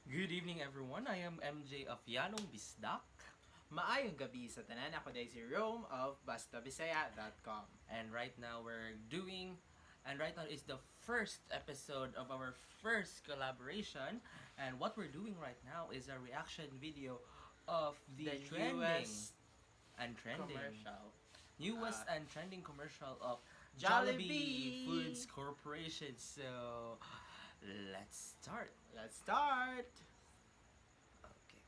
Good evening, everyone. I am MJ of Yanong Bisdak. Maayong gabi sa tanan. Ako diay si Rome of bastabisaya.com. And right now is the first episode of our first collaboration. And what we're doing right now is a reaction video of the The trending newest and trending commercial. Newest Ah. and trending commercial of Jollibee Jollibee Foods Corporation. So let's start. Let's start! Okay.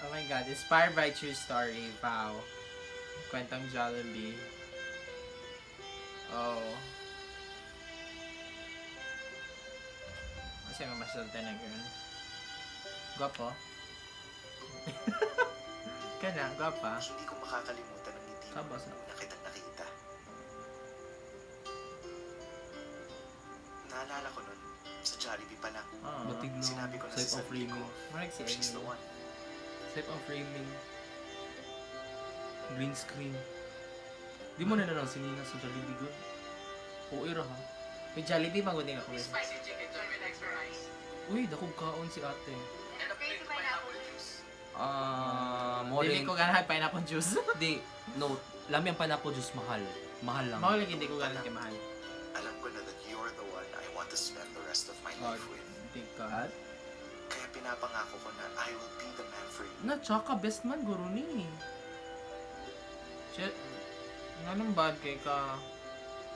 Oh my God, inspired by true story. Wow. Kwentong Jollibee. Oh. Kasi mamasulta na girl. Gwapo. Kana, gwapa. Hindi ko makakalimutan ang ngiti mo Tama sa- nung una kitang nakita. Naalala ko nun, sa Jollibee pa lang, Ah. Batig no. sinabi ko na Type sa of sarili ko, framing. Murag si she's the Emily. one. Type of framing. Green screen. Di mo na lang sinina sa Jollibee good. O ira ha. With Jollibee, maguting ako. Spicy chicken joy with extra rice. Uy, dakog kaon si ate. And a plate of pineapple juice. Ah, more Dili ko ganahan pineapple juice. Di, no, lami ang pineapple juice mahal. Mahal lang. Mao lagi hindi ko ganahan kay mahal. Alam ko na that you're the one I want to spend the rest of my Oh, life with. di ka. Kaya pinapangako ko na I will be the man for you. Na, tsaka best man guro ni. Shit. Anong bad kay ka?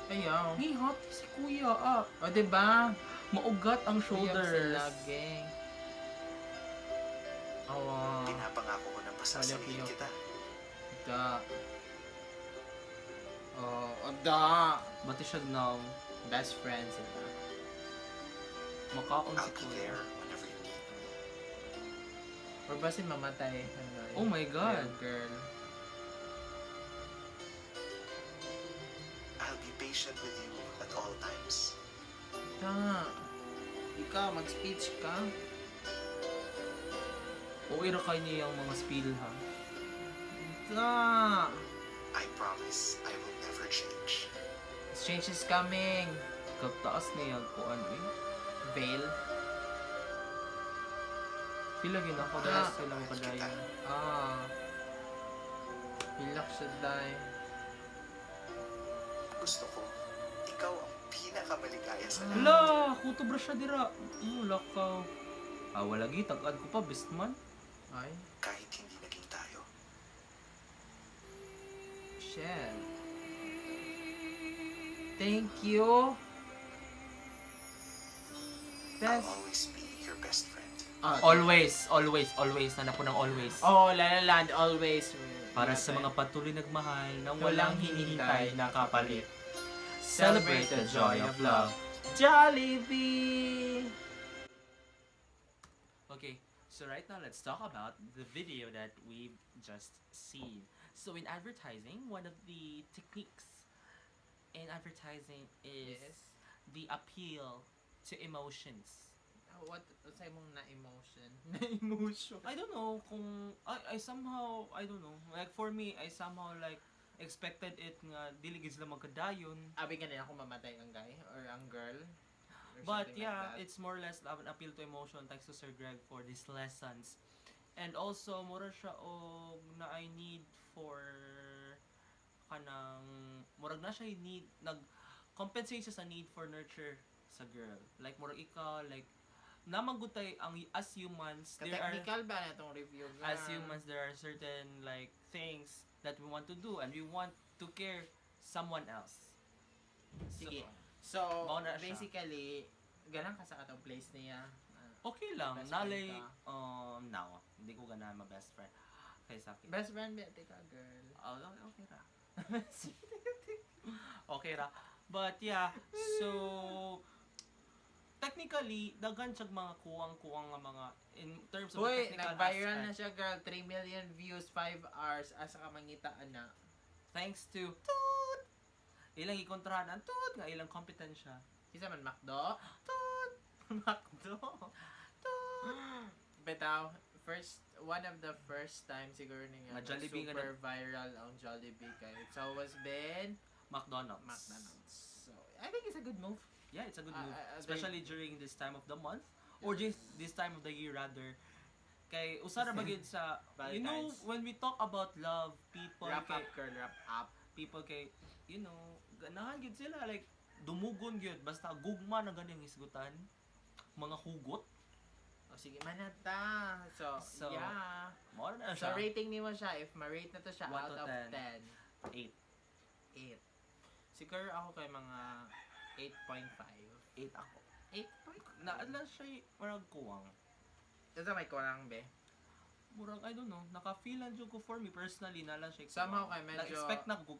Ayaw. Ni hot si kuya ah. O, diba? Maugat ang Uyab shoulders. sila, gang. Oh, Pinapangako ko na pasasabihin Wala, kita. da. Oh, oh, da. Bati siya now. Best friends sila. Makaon si I'll be kuya. there whenever you need me. Or basin mamatay. Ano, Oh my God. yung girl. I'll be patient with you at all times. Da. Ikaw, mag-speech ka. O ira kay niya ang mga spiel ha. Da. I promise I will never change. Change is coming. Kagtaas niya kuan eh. Veil. Sila ginako Ah. dahil sila makadayon. Ah. Hilak siya, day. Gusto ko, ikaw ang pinakamaligaya sa lahat. Hala, kutob ra siya dira. Lakaw. Ah, wala gi tag-ad ko pa best man. Ay. Kahit hindi naging tayo. Shit. Thank you. I'll Best. always be your best friend. Ah, Always, always, always na po ng always. Oh, La La Land, always. Para sa mga patuloy nagmahal na walang Walang hinihintay hinihintay na kapalit. Celebrate the joy of love. Jollibee! Okay, so right now let's talk about the video that we've just seen. So in advertising, one of the techniques in advertising is the appeal to emotions. What, what's mong na-emotion? Na-emotion? I don't know kung I somehow, I don't know. Like for me, I somehow like expected it nga dili gid sila magkadayon. Abi ka nila kung mamatay ang guy or ang girl. Or But something yeah, like that. it's more or less an appeal to emotion. Thanks to Sir Greg for these lessons. And also mura siya og na I need for kanang murag na siya yung need nag compensate siya sa need for nurture sa girl. Like murag ikaw like namang gud tay ang as humans there are Ka-technical ba na itong review, girl? As humans there are certain like things that we want to do and we want to care someone else. Sige. So, So, mao na siya. basically, ganang ka sa katong place niya. Ah, okay lang. Best friend Nalay, ka. No. Hindi ko ganahan ma best friend. Kay sa akin. Best friend, bete ka, girl. Oh, okay ra. Okay ra. But yeah, so technically daghan siyang mga kuwang-kuwang nga mga in terms of the Uy, technical nag-viral na aspect. siya, girl. 3 million views, 5 hours. Asa ka mangita, ana. Thanks to toot ilang ikontrahan ang toot nga ilang kompetensya. Isa man, McDo? Toot McDo? Toot. Bitaw, first, one of the first time siguro ni nga Nga Jollibee nga super viral ang Jollibee kay it's always been McDonald's. McDonald's. So, I think it's a good move. Yeah, it's a good move. Especially during this time of the month or just this time of the year rather. Kay usa ra ba gyud sa Valentine's. when we talk about love, people Wrap kay up, girl, wrap up. People kay ganahan gyud sila, like dumugon gyud basta gugma na ganing hisgutan, mga hugot. O sige, manata. So, yeah. Mao na So, siya. rating nimo siya. If ma-rate na to siya 1 out to of 10. 10. 8. 8. Siguro ako kay mga 8.5. 8 ako. 8.5? Naadla siya, murag kuwang. Ito may kulang, be. Murag, I don't know, naka-feel lang jud ko. For me personally, na lang siya Somehow kuwang. kay medyo- Nag-expect na ko.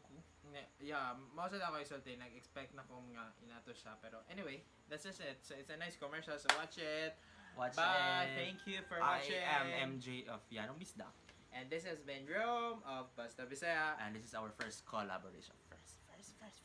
Yeah, most of ako isulti, nag-expect na kung nga inato siya. Pero anyway, that's just it. So it's a nice commercial, so watch it. Watch Bye! it. Thank you for I watching. am MJ of Yanong Bisdak. And this has been Rome of Basta Bisaya. And this is our first collaboration. First, first, first, first.